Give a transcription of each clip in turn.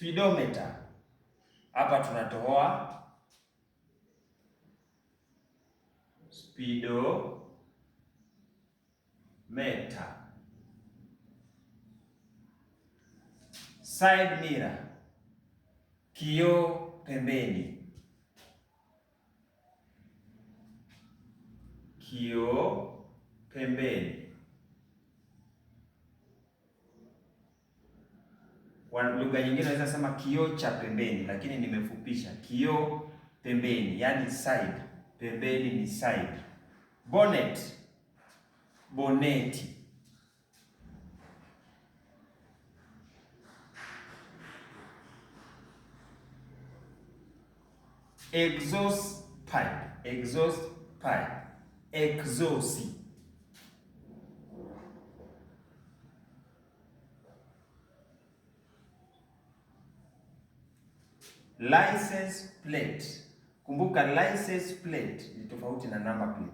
Speedometer, hapa tunatoa speedometer. Side mirror, kioo pembeni, kioo pembeni. Kwa lugha nyingine naweza sema kioo cha pembeni, lakini nimefupisha kioo pembeni, yani side. Pembeni ni side. Bonnet, boneti. Exhaust pipe, exhaust pipe, exhaust. License plate. Kumbuka license plate ni tofauti na number plate.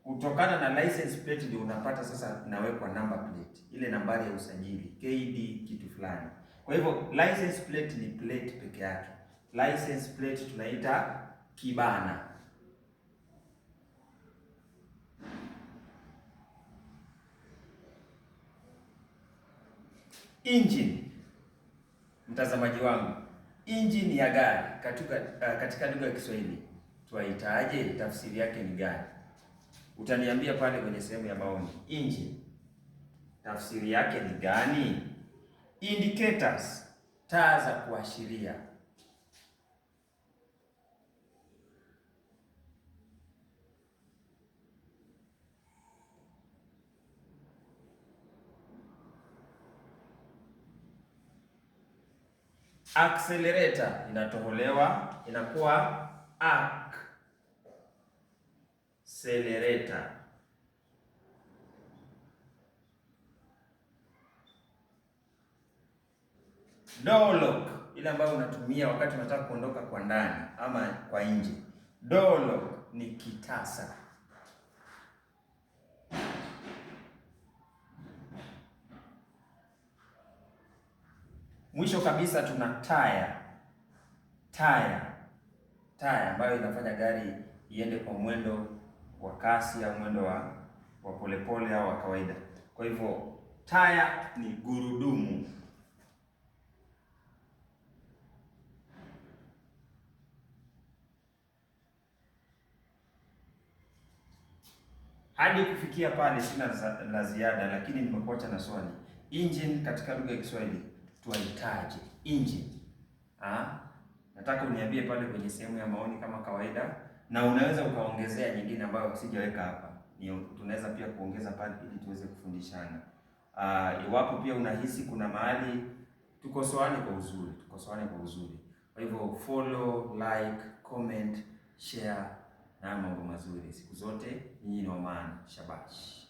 Kutokana na license plate ndio unapata sasa nawekwa number plate, ile nambari ya usajili KD kitu fulani. Kwa hivyo license plate ni plate peke yake. License plate tunaita kibana. Engine, mtazamaji wangu, engine ya gari katika lugha ya Kiswahili twaitaje? Tafsiri yake ni gani? Utaniambia pale kwenye sehemu ya maoni. Engine tafsiri yake ni gani? Indicators, taa za kuashiria. Accelerator inatoholewa inakuwa accelerator. Door lock ile ambayo unatumia wakati unataka kuondoka kwa ndani ama kwa nje. Door lock ni kitasa. Mwisho kabisa tuna taya. Taya, taya ambayo inafanya gari iende kwa mwendo wa kasi au mwendo wa polepole au wa kawaida. Kwa hivyo taya ni gurudumu. Hadi kufikia pale sina la ziada, lakini nimekuacha na swali. Engine katika lugha ya Kiswahili twahitaji engine. Nataka uniambie pale kwenye sehemu ya maoni kama kawaida, na unaweza ukaongezea nyingine ambayo sijaweka hapa. Tunaweza pia kuongeza pale ili tuweze kufundishana. Iwapo pia unahisi kuna mahali tukosoane kwa uzuri, tukosoane kwa uzuri. Kwa hivyo follow, like, comment, share na mambo mazuri siku zote. Nyinyi ni wa maana. Shabash.